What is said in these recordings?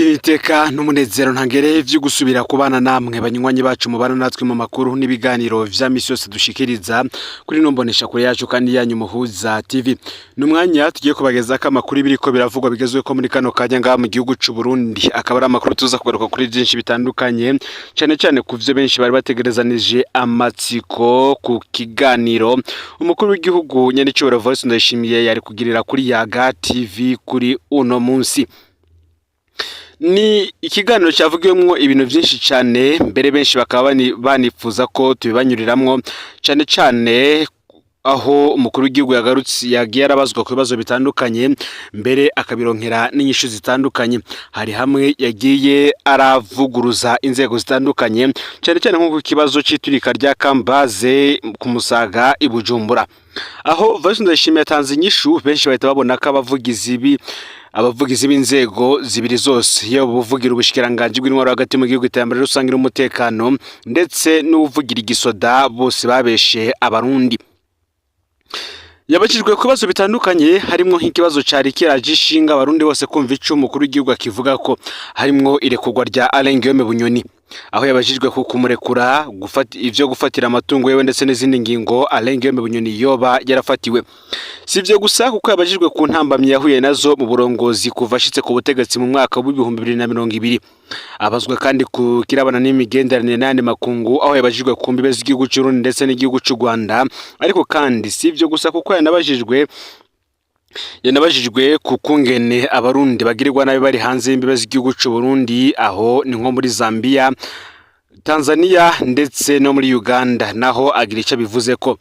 Kandi niteka n'umunezero ntangere vyo gusubira kubana namwe banywanyi bacu mubana natwe mu makuru n'ibiganiro vya misi yose dushikiriza kuri ino mbonesha kure yacu kandi yanyu Muhuza TV. Ni umwanya tugiye kubagezako amakuru biriko biravugwa bigezweko muri kano kanya ngaha mu gihugu c'u Burundi, akaba ari amakuru tuza kugaruka kuri vyinshi bitandukanye, cane cane ku vyo benshi bari bategerezanije amatsiko ku kiganiro umukuru w'igihugu nyenicubahiro Evariste Ndayishimiye yari kugirira kuri Yaga TV kuri uno munsi. Ni ikiganiro cyavugiwemwo ibintu vyinshi cane, mbere benshi bakaba banifuza ko tubibanyuriramwo, cane cane aho umukuru w'igihugu yagarutse yagiye arabazwa ku bibazo bitandukanye, mbere akabironkera n'inyishu zitandukanye. Hari hamwe yagiye aravuguruza inzego zitandukanye, cane cane nko ku kibazo c'iturika rya Kambaze ku Musaga i Bujumbura, aho Evariste Ndayishimiye yatanze inyishu benshi bahita babona ko abavugizi b'inzego zibiri zose, yaba ubuvugira ubushikiranganji bw'intwaro hagati mu gihugu, iterambere rusange n'umutekano, ndetse n'uwuvugira igisoda, bose babeshe Abarundi. Yabajijwe ku bibazo bitandukanye, harimwo nk'ikibazo cari kiraje ishinga Abarundi bose kumva ico umukuru w'igihugu akivuga ko, harimwo irekurwa rya Alain Guillaume Bunyoni, aho yabajijwe ku kumurekura, gufata ivyo gufatira amatungo yewe ndetse n'izindi ngingo Alain Guillaume Bunyoni yoba yarafatiwe. Si ivyo gusa, kuko yabajijwe ku ntambamyi yahuye nazo mu burongozi kuva ashitse ku butegetsi mu mwaka w'2020. Abazwa kandi ku kirabana n'imigenderanire n'ayandi makungu, aho yabajijwe ku mbibe z'igihugu c'Uburundi ndetse n'igihugu c'u Rwanda. Ariko kandi si ivyo gusa, kuko yanabajijwe ku kungene Abarundi bagirirwa nabi bari hanze y'imbibe z'igihugu c'u Burundi, aho ni nko muri Zambia, Tanzania ndetse no muri Uganda, naho agira ico abivuze ko.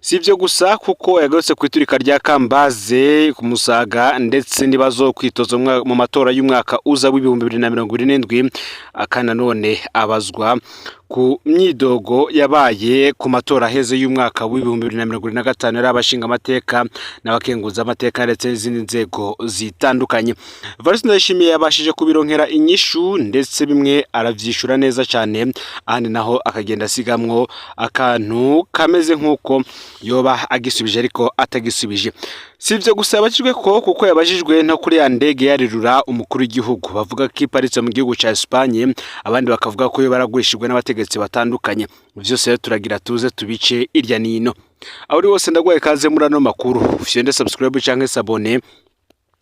Si ibyo gusa, kuko yagarutse ku iturika rya Kambaze ku Musaga ndetse n'ibazo kwitoza mu matora y'umwaka uza w'2027. Akandi nanone abazwa ku myidogo yabaye ku matora aheze y'umwaka w'2025, yari abashinga amateka n'abakenguza amateka ndetse n'izindi nzego zitandukanye. Evariste Ndayishimiye yabashije kubironkera inyishu, ndetse bimwe aravyishura neza cyane, ahandi naho akagenda asigamwo akantu kameze nk'uko yoba agisubije ariko atagisubije. Si ibyo gusa yabajijwe ko, kuko yabajijwe no kuri ya ndege yarirura umukuru w'igihugu bavuga ko iparitse mu gihugu ca Espagne, abandi bakavuga ko yo baragurishijwe n'abategetsi batandukanye. Vyose rero turagira tuze tubice irya nino. Aho uri wose ndaguhaye kaze muri ano makuru. Ufyonde subscribe canke s'abonner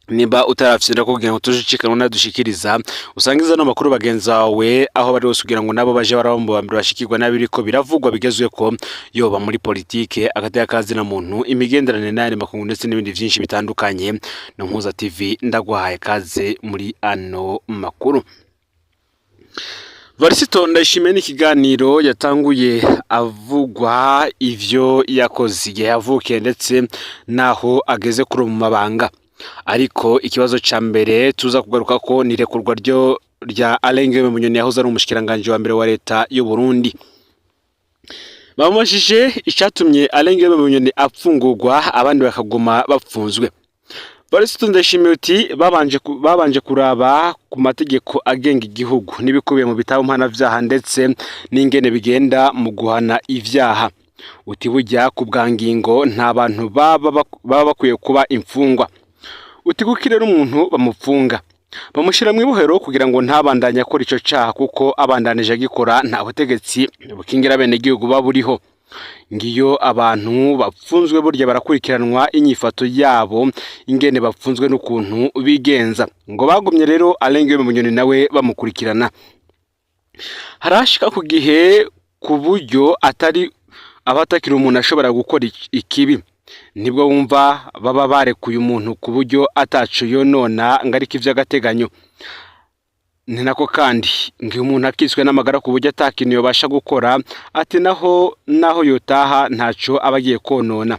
nimba utarafyonda, kugira ngo tuje ucikanwa nadushikiriza, usangiza ano makuru bagenzi bawe aho bari hose, kugira ngo nabo baje baraba mu bambere bashikirwa n'abiriko biravugwa bigezweko, yoba muri politike, agateka kazina muntu, imigenderanire n'ayandi makungu ndetse n'ibindi vyinshi bitandukanye. No Mpuza TV ndaguhaye kaze muri ano makuru. Varisito Ndayishimiye n'ikiganiro yatanguye avugwa ivyo yakoze igihe yavukiye ndetse naho ageze kuri mu mabanga. Ariko ikibazo ca mbere tuza kugaruka ko ni irekurwa ryo rya Alain Guillaume Bunyoni, yahoze ari umushikiranganji wa mbere wa leta y'u Burundi. Bamubajije icatumye Alain Guillaume Bunyoni apfungurwa abandi bakaguma bapfunzwe. Varisito Ndayishimiye uti babanje kuraba ku mategeko agenga igihugu n'ibikubiye mu bitabo mpanavyaha ndetse n'ingene bigenda mu guhana ivyaha. Uti burya ku bwa ngingo nta bantu baba bakwiye kuba imfungwa. Uti kuko rero umuntu bamupfunga bamushyira mu ibohero kugira ngo ntabandanye akora ico caha, kuko abandanije agikora nta butegetsi bukingira abenegihugu buba buriho. Ngiyo abantu bapfunzwe burya barakurikiranwa inyifato yabo, ingene bapfunzwe n'ukuntu bigenza. Ngo bagumye rero Alain Guillaume Bunyoni nawe bamukurikirana, harashika ku gihe ku buryo atari abatakiri umuntu ashobora gukora ikibi, nibwo wumva baba barekuye umuntu ku buryo ataco yonona ngo ariko ivy'agateganyo. Ni nako kandi ngiyo umuntu akitswe n'amagara ku buryo atakintu yobasha gukora, ati naho yotaha ntaco aba agiye konona.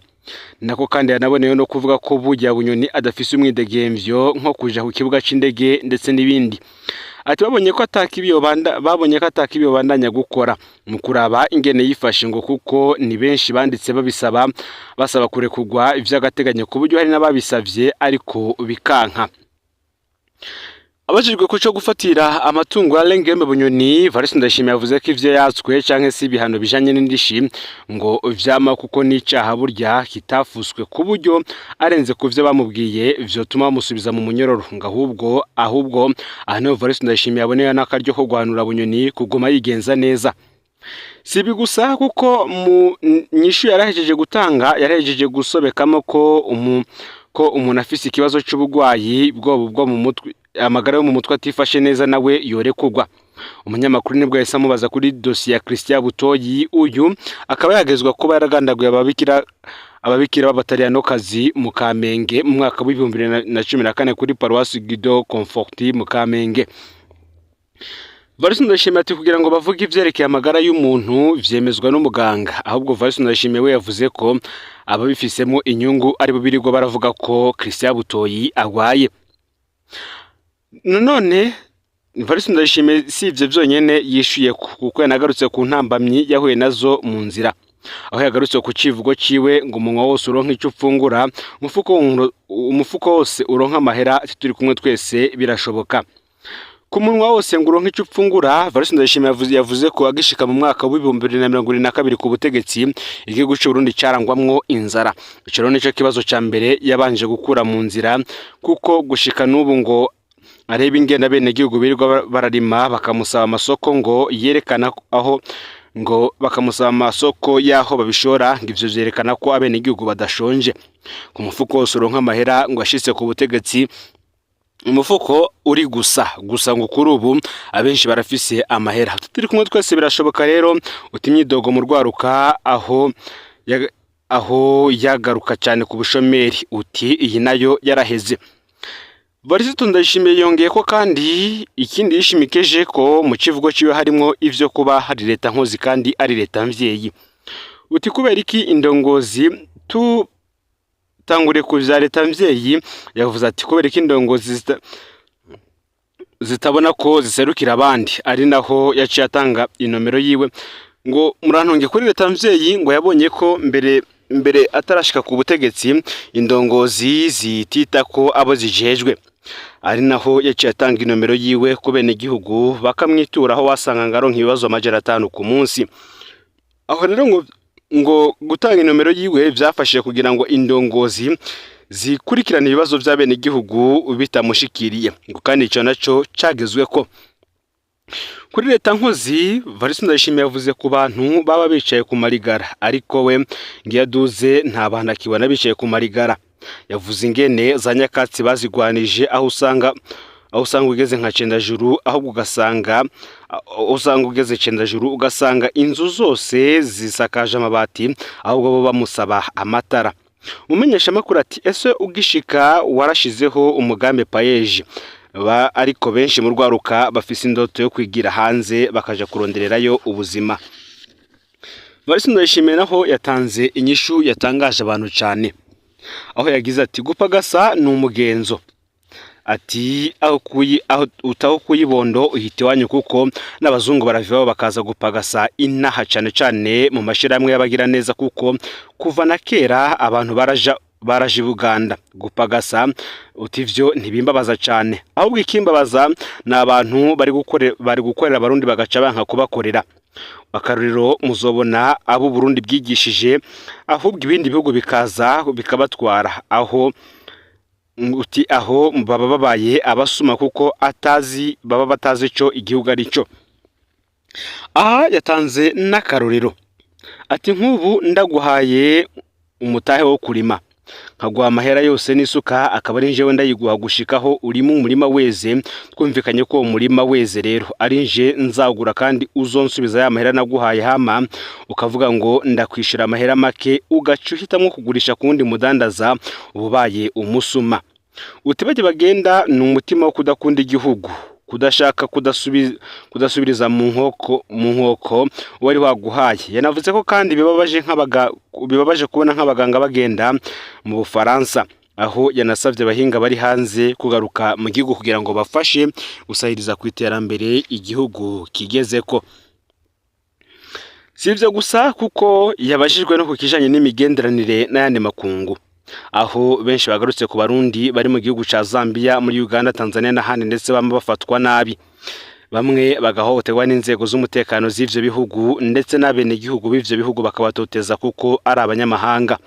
Ni nako kandi yanaboneyeho no kuvuga ko burya Bunyoni adafise umwidegemvyo nko kuja ku kibuga c'indege ndetse n'ibindi. Ati babonye ko atakibi yobandanya gukora mu kuraba ingene yifashe, ngo kuko ni benshi banditse babisaba, basaba kurekurwa ivy'agateganyo, ku buryo hari n'ababisavye ariko bikanka. Abajijwe ku cyo gufatira amatungo ya Lengeme Bunyoni, Evariste Ndayishimiye yavuze ko ivyo yatswe canke se ibihano bijanye n'indishi ngo vyama, kuko n'icaha burya kitafuswe, ku buryo arenze ku vyo bamubwiye vyotuma bamusubiza mu munyororo. Ngo ahubwo aha niho Evariste Ndayishimiye aboneye n'akaryo ko guhanura Bunyoni kuguma yigenza neza. Si ibi gusa, kuko mu nyishu yarahejeje gutanga yarahejeje gusobekamo ko umuntu afise ikibazo c'ubugwayi bwoba bwo mu mutwe, amagara yo mu mutwe atifashe neza, nawe yorekurwa. Umunyamakuru nibwo yahise amubaza kuri dosiye ya Christian Butoyi. Uyu akaba yagezwa kuba yaragandaguye ababikira b'abataliyanokazi mu Kamenge mu mwaka w'2014 kuri paruwasi Guido Conforti mu Kamenge. Evariste Ndayishimiye ati kugira ngo bavuge ivyerekeye amagara y'umuntu vyemezwa n'umuganga. Ahubwo Evariste Ndayishimiye we yavuze ko ababifisemo inyungu aribo birirwa baravuga ko Christian Butoyi agwaye. Nanone Evariste Ndayishimiye si ivyo vyonyene yishuye, kuko yanagarutse ku ntambamyi yahuye nazo mu nzira, aho yagarutse ku civugo ciwe ngo umunwa wose uronka ico ufungura, umufuko wose uronka amahera, turi kumwe twese birashoboka. Ku munwa wose ngo uronke ico ufungura, Evariste Ndayishimiye yavuze ko agishika mu mwaka w'2022 ku butegetsi, igihugu c'u Burundi carangwamwo inzara. Ico rero nico kibazo ca mbere yabanje gukura mu nzira, kuko gushika n'ubu ngo areba ingene abenegihugu birirwa bararima bakamusaba amasoko, ngo yerekana aho ngo bakamusaba amasoko y'aho babishora, ngo ivyo vyerekana ko abenegihugu badashonje. Ku mufuko wose uronka amahera, ngo ashitse ku butegetsi umufuko uri gusa gusa, ngo kuri ubu abenshi barafise amahera. Turi kumwe twese birashoboka. Rero uti imyidogo mu rwaruka, aho yagaruka cyane ku bushomeri, uti iyi nayo yaraheze. Evariste Ndayishimiye yongeye ko kandi ikindi yishimikeje ko mu kivugo ciwe harimwo ivyo kuba hari leta nkozi kandi ari leta mvyeyi. Uti kubera iki indongozi, tutanguriye ku vya leta mvyeyi, yavuze ati kubera iki indongozi zitabona ko ziserukira abandi? Ari naho yaciye atanga inomero yiwe. Ngo murantunge, kuri leta mvyeyi, ngo yabonye ko mbere mbere atarashika ku butegetsi indongozi zitita ko abo zijejwe, ari naho yaciye atanga inomero yiwe ku benegihugu bakamwitura, aho wasanga ngo aronka ibibazo 500 ku munsi. Aho rero ngo gutanga inomero yiwe vyafashije kugira ngo indongozi zikurikirane ibibazo vy'abenegihugu bitamushikiriye, ngo kandi ico naco cagezweko. Kuri leta nkozi, Evariste Ndayishimiye yavuze ku bantu baba bicaye ku marigara, ariko we ngo iyo aduze nta bantu akibona bicaye ku marigara. Yavuze ingene za nyakatsi bazigwanije, aho usanga ugeze nka Cendajuru, ahubwo ugasanga aho usanga ugeze Cendajuru ugasanga inzu zose zisakaje amabati, ahubwo bo bamusaba amatara. Umumenyeshamakuru ati ese ugishika warashizeho umugambi PAEEJ ba, ariko benshi mu rwaruka bafise indoto yo kwigira hanze bakaja kurondererayo ubuzima. Evariste Ndayishimiye naho yatanze inyishu yatangaje abantu cane, aho yagize ati gupagasa ni umugenzo, ati aho utaho kuyibondo uhita iwanyu, kuko n'abazungu baravibaho bakaza gupagasa inaha, cane cane mu mashirahamwe y'abagira neza, kuko kuva na kera abantu baraje i Buganda gupagasa. Uti ivyo ntibimbabaza cane, ahubwo ikimbabaza ni abantu bari gukorera abarundi bagaca banka kubakorera. Akarorero, muzobona abo Burundi bwigishije, ahubwo ibindi bihugu bikaza bikabatwara. Aho uti aho baba babaye abasuma, kuko atazi baba batazi ico igihugu ari cyo. Aha yatanze n'akarorero ati nk'ubu ndaguhaye umutahe wo kurima, nkaguha amahera yose n'isuka, akaba ari njyewe ndayiguha gushikaho urima umurima weze, twumvikanye ko uwo murima weze rero ari nje nzagura kandi uzonsubiza ya mahera naguhaye, hama ukavuga ngo ndakwishura amahera make, ugaca uhitamwo kugurisha ku wundi mudandaza, uba ubaye umusuma. Uti bajya bagenda ni umutima wo kudakunda igihugu, kudashaka kudasubiriza mu nkoko wari waguhaye. Yanavuze ko kandi bibabaje kubona nk'abaganga bagenda mu Bufaransa, aho yanasabye abahinga bari hanze kugaruka mu gihugu kugira ngo bafashe gusahiriza ku iterambere igihugu kigezeko. Si ibyo gusa, kuko yabajijwe no ku kijanye n'imigenderanire n'ayandi makungu. Aho benshi bagarutse ku Barundi bari mu gihugu ca Zambia, muri Uganda, Tanzania n'ahandi, ndetse bamwe bafatwa nabi, bamwe bagahohoterwa n'inzego z'umutekano z'ivyo bihugu, ndetse n'abenegihugu b'ivyo bihugu bakabatoteza kuko ari abanyamahanga.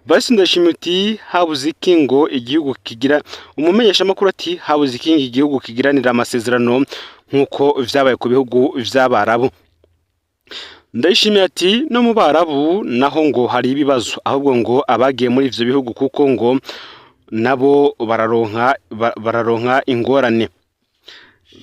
Varisito Ndayishimiye uti habuze iki ngo igihugu kigira, umumenyeshamakuru ati habuze iki ngo igihugu kigiranira amasezerano nk'uko vyabaye ku bihugu vy'Abarabu? Ndayishimiye ati no mu Barabu naho ngo hari ibibazo, ahubwo ngo abagiye muri ivyo bihugu kuko ngo nabo bararonka ingorane.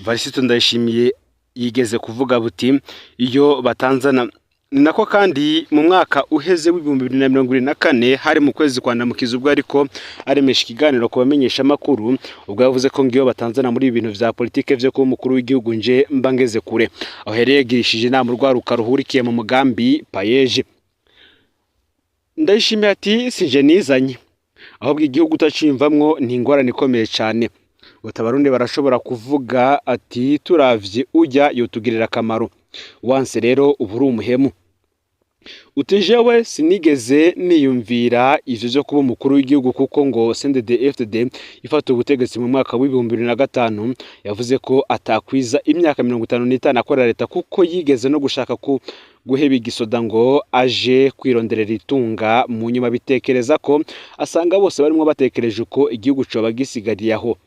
Varisito Ndayishimiye yigeze kuvuga buti iyo batanzana ni nako. Kandi mu mwaka uheze w'2024, hari mu kwezi kwa Ndamukiza, ubwo ariko aremesha ikiganiro ku bamenyeshamakuru, ubwo yavuze ko ngiyo batanzana muri ibi bintu vya politike vyo kuba umukuru w'igihugu, nje mba ngeze kure. Aho yari yagirishije inama urwaruka ruhurikiye mu mugambi PAEEJ. Ndayishimiye ati sinje nizanye, ahubwo igihugu utacimvamwo ni ingorane ikomeye cyane. Uti Abarundi barashobora kuvuga ati turavye ujya yotugirira akamaro, wanse rero uba uri umuhemu. Uti jewe sinigeze niyumvira ivyo vyo kuba umukuru w'igihugu, kuko ngo CNDD-FDD ifata ubutegetsi mu mwaka w'2005 yavuze ko atakwiza imyaka 55 akorera leta, kuko yigeze no gushaka ku guheba igisoda ngo aje kwironderera itunga. Mu nyuma bitekereza ko asanga bose barimwo batekereje uko igihugu coba gisigariye aho,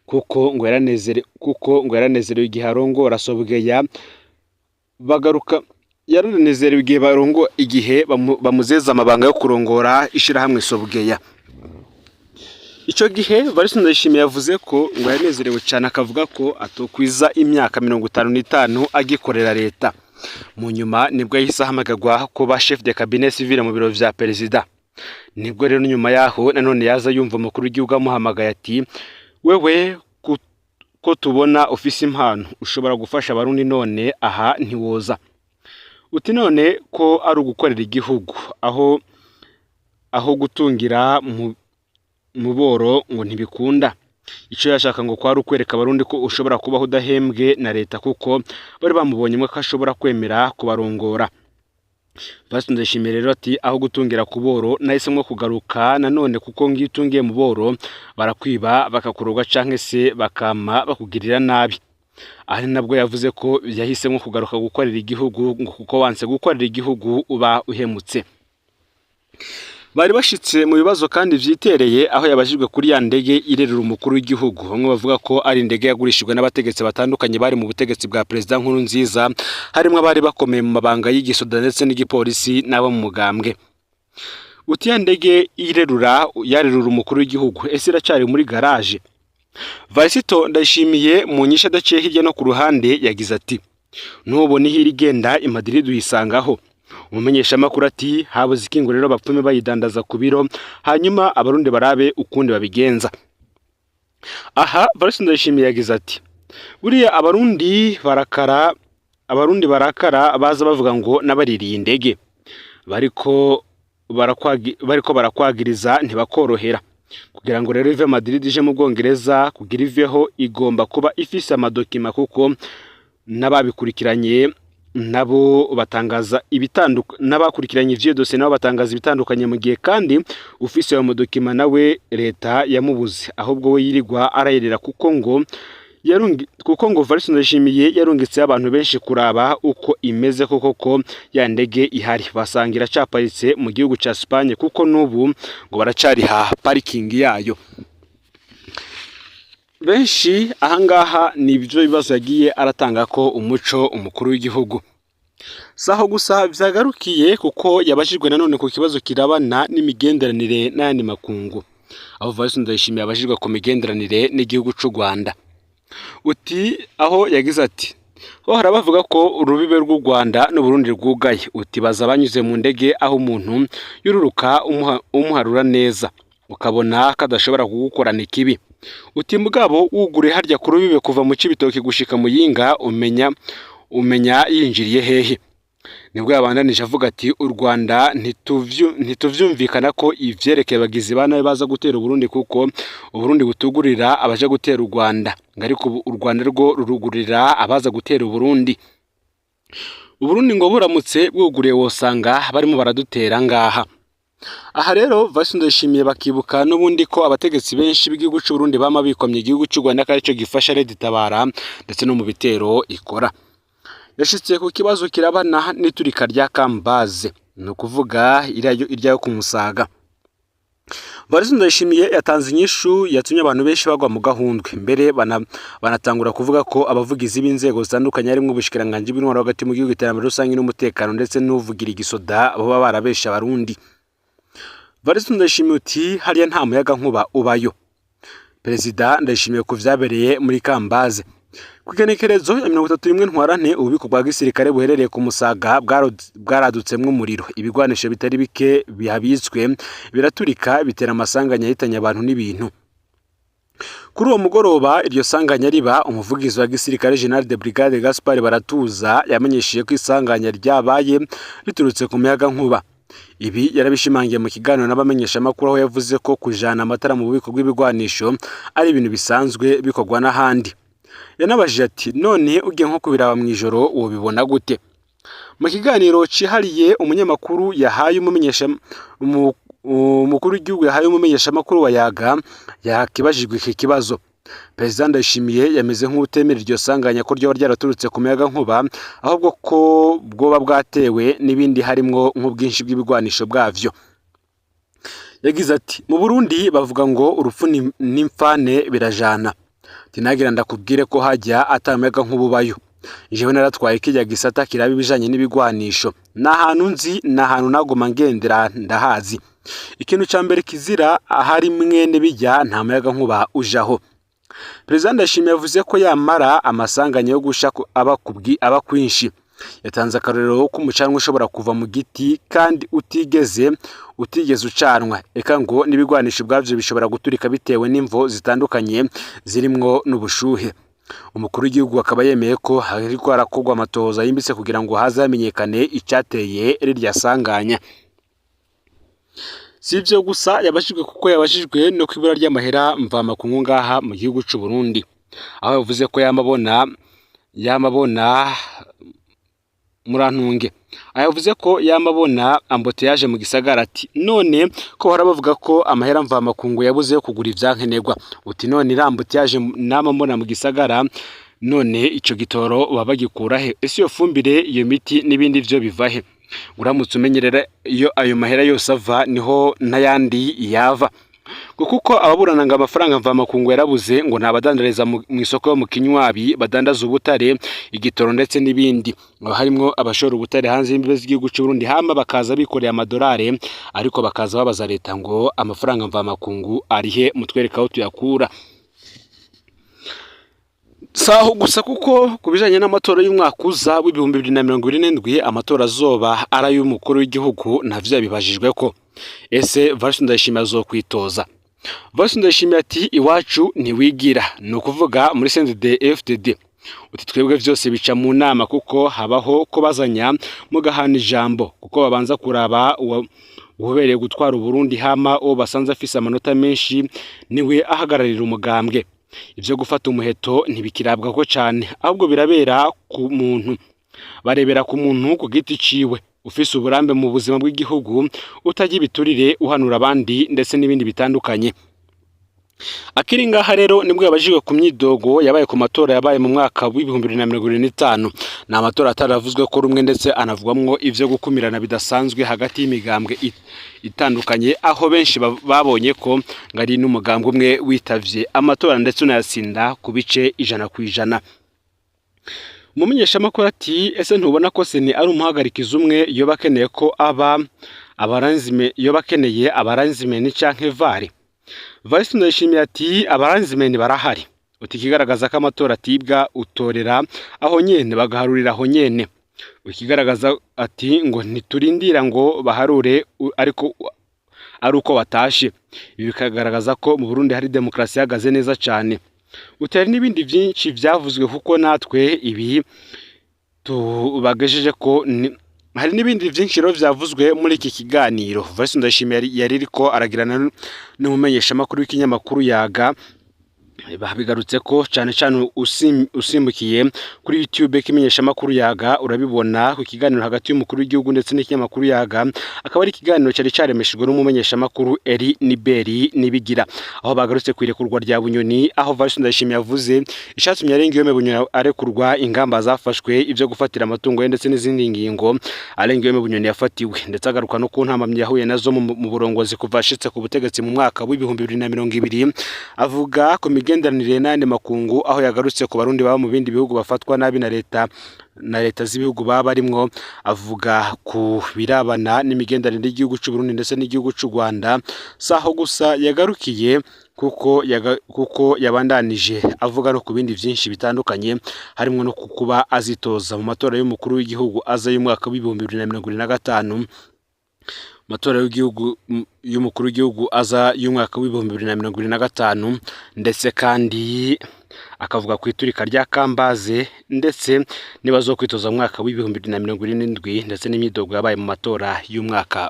kuko ngo yaranezerewe igihe arongora Sobweya bagaruka, yaranezerewe igihe barongo igihe bamuzeza amabanga yo kurongora ishirahamwe Sobweya. Ico gihe Varisito Ndayishimiye yavuze ko ngo yanezerewe cyane, akavuga ko atokwiza imyaka 55 agikorera leta. Mu nyuma nibwo yahise ahamagarwa kuba chef de cabinet civil mu biro vya perezida. Nibwo rero nyuma yaho nanone yaza yumva umukuru w'igihugu amuhamagaye ati wewe ko tubona ufise impano ushobora gufasha Abarundi, none aha ntiwoza? Uti none ko ari ugukorera igihugu aho gutungira mu boro ngo ntibikunda. Icyo yashaka ngo kwari ukwereka Abarundi ko ushobora kubaho udahembwe na leta, kuko bari bamubonyemo ko ashobora kwemera kubarongora. Varisito Ndayishimiye rero ati aho gutungira ku boro nahisemo kugaruka nanone, kuko ngiyo utungiye mu boro barakwiba, bakakuroga canke se bakama bakugirira nabi. Aha ni nabwo yavuze ko yahisemo kugaruka gukorera igihugu, ngo kuko wanse gukorera igihugu uba uhemutse. Bari bashitse mu bibazo kandi vyitereye, aho yabajijwe kuri ya ndege irerera umukuru w'igihugu, bamwe bavuga ko ari indege yagurishijwe n'abategetsi batandukanye bari mu butegetsi bwa perezida Nkurunziza, harimwo abari bakomeye mu mabanga y'igisoda ndetse n'igipolisi n'abo mu mugambwe. Uti ya ndege irerura yarerura umukuru w'igihugu, ese iracari muri garage? Varisito Ndayishimiye mu nyishu adaciye hirya no ku ruhande yagize ati nubona ihira igenda i Madrid uyisangaho. Umumenyeshamakuru ati habuze iki ngo rero bapfume bayidandaza ku biro, hanyuma Abarundi barabe ukundi babigenza? Aha Varisito Ndayishimiye yagize ati buriya Abarundi barakara, Abarundi barakara baza bavuga ngo n'abaririye indege bariko barakwagiriza ntibakorohera. Kugira ngo rero ive Madrid ije mu Bwongereza, kugira iveho igomba kuba ifise amadokima, kuko n'ababikurikiranye nabo batangaza n'abakurikiranye ivyo dosiye nabo batangaza ibitandukanye, mu gihe kandi ufise ayo madokima nawe leta yamubuze, ahubwo we yirirwa arayerera, kuko ngo Varisito Ndayishimiye yarungitseho abantu benshi kuraba uko imeze koko ko ya ndege ihari, basanga iracaparitse mu gihugu ca Espagne, kuko n'ubu ngo baracariha parikingi yayo. Benshi ahangaha ni ibyo bibazo yagiye aratanga ko umuco umukuru w'igihugu. Si aho gusa vyagarukiye, kuko yabajijwe nanone ku kibazo kirabana n'imigenderanire n'ayandi makungu, aho Varisito Ndayishimiye yabajijwe ku migenderanire n'igihugu c'u Rwanda. Uti aho yagize ati ho hari abavuga ko urubibe rw'u Rwanda n'Uburundi rwugaye. Uti baza banyuze mu ndege, aho umuntu yururuka umuharura neza ukabona kadashobora kugukorana ikibi. Uti mugabo wugure harya ku rubibe kuva mu Cibitoke gushika Muyinga, umenya yinjiriye hehe? Nibwo yabandanije avuga ati u Rwanda ntituvyumvikana ko ivyerekeye abagizi ba nabi baza gutera Uburundi, kuko Uburundi butugurira abaja gutera u Rwanda, ngo ariko ubu u Rwanda rwo rurugurira abaza gutera Uburundi. Uburundi ngo buramutse bwuguriye wosanga barimo baradutera ngaha. Aha rero Evariste Ndayishimiye bakibuka n'ubundi ko abategetsi benshi b'igihugu c'u Burundi bama bikomye igihugu c'u Rwanda ko arico gifasha Red Tabara ndetse no mu bitero ikora. Yashitse ku kibazo kirabana n'iturika rya Kambaze, ni ukuvuga irya yo ku Musaga. Evariste Ndayishimiye yatanze inyishu yatumye abantu benshi bagwa mu gahundwe, mbere banatangura kuvuga ko abavugizi b'inzego zitandukanye harimwo ubushikiranganji bw'intwaro hagati mu gihugu, iterambere rusange n'umutekano ndetse n'uvugira igisoda boba barabeshe Abarundi. Evariste Ndayishimiye uti hariya nta muyaga nkuba ubayo. Perezida Ndayishimiye ku vyabereye muri Kambaze. Ku igenekerezo ya 31 Ntwarante, ububiko bwa gisirikare buherereye ku Musaga bwaradutsemwo umuriro. Ibigwanisho bitari bike bihabitswe biraturika, bitera amasanganya yahitanye abantu n'ibintu. Kuri uwo mugoroba iryo sanganya riba, umuvugizi wa gisirikare Général de Brigade Gaspard Baratuza yamenyesheje ko isanganya ryabaye riturutse ku muyaga nkuba. Ibi yarabishimangiye mu kiganiro n'abamenyeshamakuru, aho yavuze ko kujana amatara mu bubiko bw'ibigwanisho ari ibintu bisanzwe bikorwa n'ahandi. Yanabajije ati none ugiye nko kubiraba mw'ijoro wobibona gute? Mu kiganiro cihariye umunyamakuru yahaye umumenyesha umukuru w'igihugu yahaye umumenyeshamakuru wa Yaga, yakibajijwe iki kibazo. Perezida Ndayishimiye yameze nk'utemera iryo sanganya ko ryoba ryaraturutse ku muyaga nkuba, ahubwo ko bwoba bwatewe n'ibindi harimwo nk'ubwinshi bw'ibigwanisho bwavyo. Yagize ati mu Burundi bavuga ngo urupfu n'imfane birajana. Tinagira ndakubwire ko hajya ata muyaga nkuba ubayo. Jewe naratwaye kirya gisata kiraba ibijanye n'ibigwanisho. Ni ahantu nzi, ni ahantu naguma ngendera, ndahazi. Ikintu ca mbere kizira ahari mwene bijya nta muyaga nkuba ujaho. Perezida Ndayishimiye yavuze ko yamara amasanganya yo gusha aba kwinshi. Yatanze akarorero k'umucanwa ushobora kuva mu giti kandi utigeze ucanwa, eka ngo n'ibigwanisho ubwavyo bishobora guturika bitewe n'imvo zitandukanye zirimwo n'ubushuhe. Umukuru w'igihugu akaba yemeye ko hariko harakorwa amatohoza yimbitse kugira ngo haze hamenyekane icateye rirya sanganya. Si ivyo gusa yabajijwe, kuko yabajijwe no kwibura ry'amahera mvamakungu ngaha mu gihugu c'u Burundi, aho yavuze ko yamabona murantunge, aho yavuze ko yamabona embouteillage mu gisagara, ati none ko bahora bavuga ko amahera mvamakungu yabuze yo kugura ivyankenerwa, uti none iriya embouteillage nama mbona mu gisagara, none ico gitoro baba bagikura he? Ese iyo fumbire, iyo miti n'ibindi vyo biva he? Uramutse umenyerera iyo ayo mahera yose ava, niho n'ayandi yava. Ngo kuko ababurana ngo amafaranga mvamakungu yarabuze, ngo ntabadandariza mu isoko yo mu Kinywabi badandaza ubutare, igitoro ndetse n'ibindi, ngo harimwo abashora ubutare hanze y'imbibe z'igihugu c'u Burundi, hama bakaza bikoreye amadolari, ariko bakaza babaza leta ngo amafaranga mvamakungu arihe, mutwereka aho tuyakura. Saho gusa, kuko ku bijanye n'amatora y'umwaka uza w'2027, amatora azoba ari ay'umukuru w'igihugu, navyo yabibajijwe ko ese Evariste Ndayishimiye azokwitoza. Evariste Ndayishimiye ati iwacu ntiwigira, ni ukuvuga muri CNDD FDD, uti twebwe vyose bica mu nama, kuko habaho ko bazanya mugahana ijambo, kuko babanza kuraba uwubereye gutwara Uburundi, hama uwo basanze afise amanota menshi niwe ahagararira umugambwe. Ivyo gufata umuheto ntibikirabwa ko cane, ahubwo birabera ku muntu, barebera ku muntu ku giti ciwe, ufise uburambe mu buzima bw'igihugu, utarya ibiturire, uhanura abandi ndetse n'ibindi bitandukanye. Akiri ngaha rero nibwo yabajijwe ku myidogo yabaye ku matora yabaye mu mwaka w'2025. Ni amatora ataravuzwe ko rumwe, ndetse anavugwamwo ivyo gukumirana bidasanzwe hagati y'imigambwe itandukanye, aho benshi babonye ko ngo ari n'umugambwe umwe witavye amatora ndetse unayatsinda ku bice 100%. Umumenyeshamakuru ati ese ntubona ko CENI ari umuhagarikizi umwe, yoba akeneye ko aba abaranzime, yoba akeneye abaranzimeni canke VAR? Evariste Ndayishimiye ati abaranzimeni barahari, uti ikigaragaza ko amatora atibwa, utorera aho nyene bagaharurira aho nyene. Ikigaragaza ati ngo ntiturindira ngo baharure ariko ari uko watashe. Ibi bikagaragaza ko mu Burundi hari demokarasi ihagaze neza cane. Uti hari n'ibindi vyinshi vyavuzwe, kuko natwe ibi tubagejeje ko hari n'ibindi vyinshi rero vyavuzwe muri iki kiganiro Evariste Ndayishimiye yari iriko aragirana n'umumenyeshamakuru w'ikinyamakuru Yaga. Babigarutse ko cyane cyane usimbukiye kuri YouTube k'imenyeshamakuru Yaga, urabibona ku kiganiro hagati y'umukuru w'igihugu ndetse n'ikinyamakuru Yaga, akaba ari ikiganiro cyari cyaremeshejwe n'umumenyeshamakuru Eri Niberi Nibigira, aho bagarutse ku irekurwa rya Bunyoni, aho Evariste Ndayishimiye yavuze ishatumye Alain Guillaume Bunyoni arekurwa, ingamba zafashwe, ibyo gufatira amatungo ye ndetse n'izindi ngingo Alain Guillaume Bunyoni yafatiwe, ndetse agaruka no ku ntambamyi yahuye nazo mu burongozi kuva ashitse ku butegetsi mu mwaka w'2020. Avuga ku migenderanire n'ayandi makungu, aho yagarutse ku Barundi baba mu bindi bihugu bafatwa nabi na leta z'ibihugu baba barimwo. Avuga ku birabana n'imigenderanire y'igihugu cy'u Burundi ndetse n'igihugu cy'u Rwanda. Si aho gusa yagarukiye, kuko yabandanije avuga no ku bindi byinshi bitandukanye, harimo no ku kuba azitoza mu matora y'umukuru w'igihugu aza y'umwaka w'2025, matora y'igihugu y'umukuru w'igihugu aza y'umwaka w'2025, ndetse kandi akavuga ku iturika rya Kambaze, ndetse niba zo kwitoza mu mwaka w'2027, ndetse n'imyidogo yabaye mu matora y'umwaka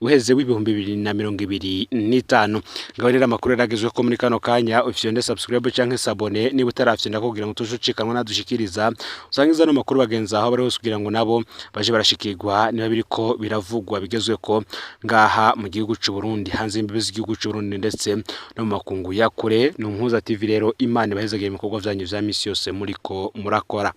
uheze w'2025. Ngaho rero amakuru yaragezwe ko muri kano kanya ufyonde subscribe canke s'abonner niba utarafyonda, kugira ngo tuje ucikanwa nadushikiriza. Usangiza no makuru bagenzi aho bari hose, kugira ngo nabo baje barashikirwa niba biriko biravugwa bigezweko ngaha mu gihugu c'u Burundi, hanze y'imbibe z'igihugu c'u Burundi, ndetse no mu makungu ya kure. Ni Umuhuza TV rero. Imana ibahezagiye mu bikorwa vyanyu vya misi yose muriko murakora.